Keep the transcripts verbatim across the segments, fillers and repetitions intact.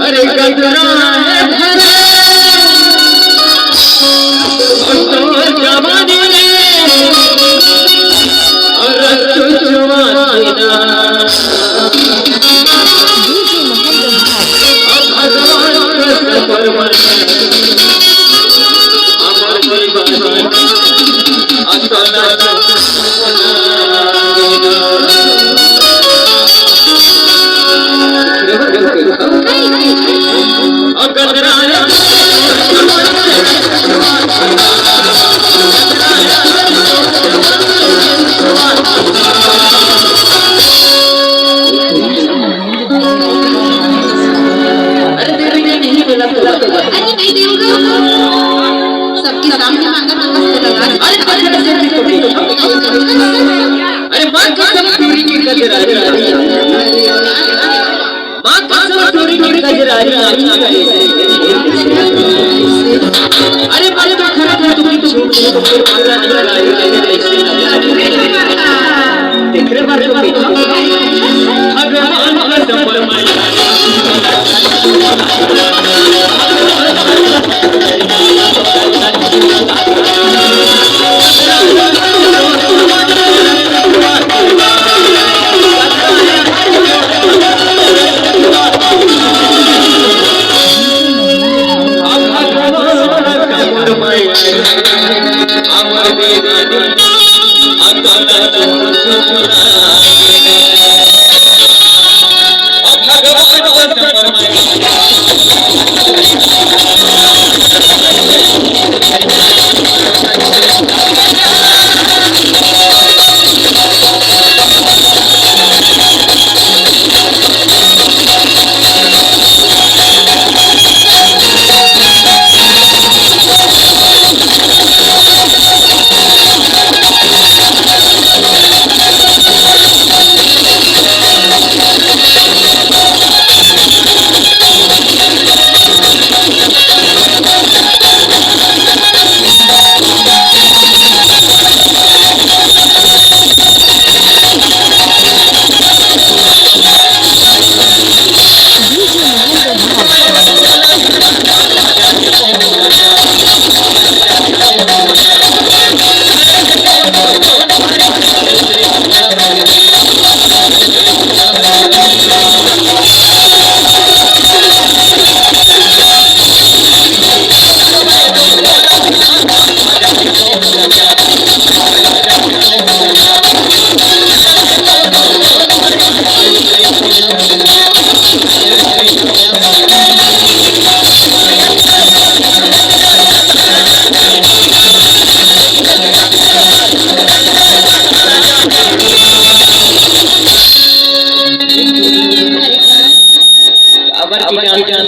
अरे गजरा है भरा, और तो जवानी में, और रस चुचुआ सीना। अब भगवान कृष्ण परमात्मा, अमर जीवन, अतला अरे तेरे लिए नहीं मिला तो अरे नहीं देंगे। सबके सामने मांगा, मांगा, बोला, अरे, अरे, अरे, अरे, अरे, माँ कसम टूरी की कजरारी आँखी। माँ कसम टूरी की कजरारी आँखी। अरे, अरे, तो खड़ा था, तू भी तो छूट, छूट, छूट, छूट, छूट, छूट, छूट, देख रे बार तो भगवान का डबल माइक। अगर की जान, जान,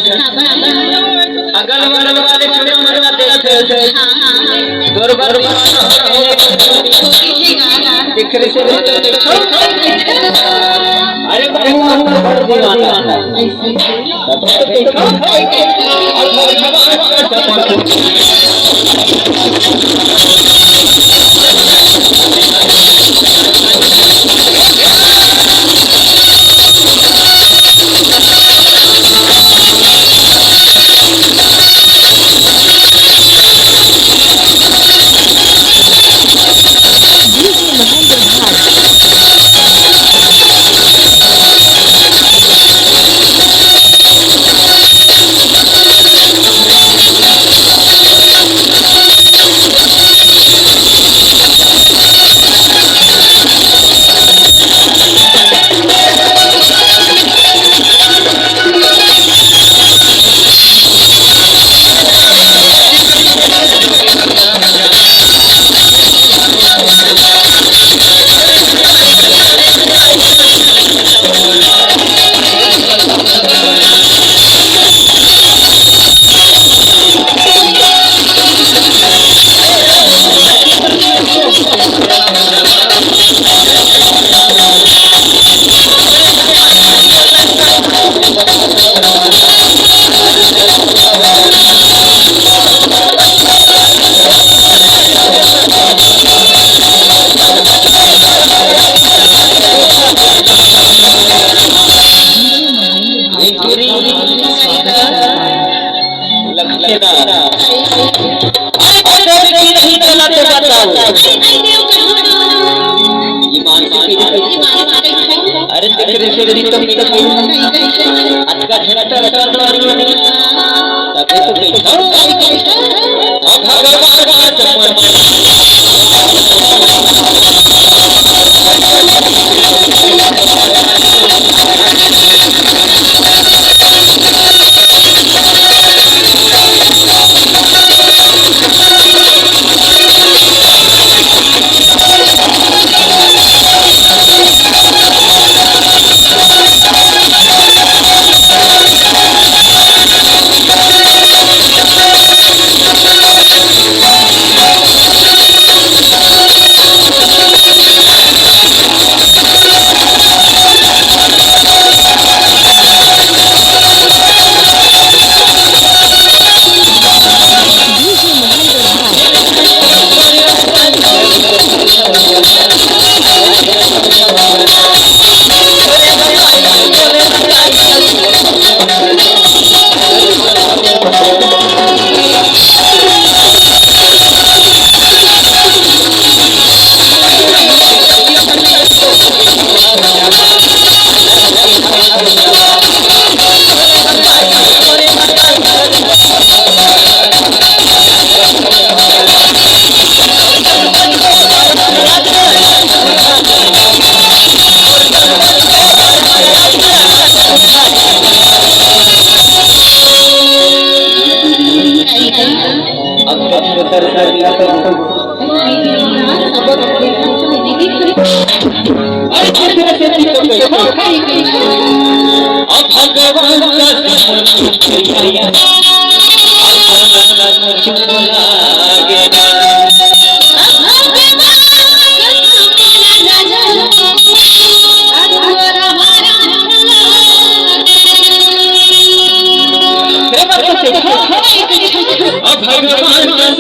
अगल बगल वाले छोटे मरवा देखे थे। हाँ, हाँ, हाँ। तोर बर दिख रहे से। अरे, बड़ा हुआ, बड़ा दीवाना। लखना। अरे, अगर की नहीं चला तो बताओ। ईमान से कही। अरे, तेरे से भी तो कही। अतका झंडा रखा तो नहीं। तबे तो कही। अब भगवान का समर्पण। अब तो छोटा सा दिया तो अब भगवान का अब भगवान का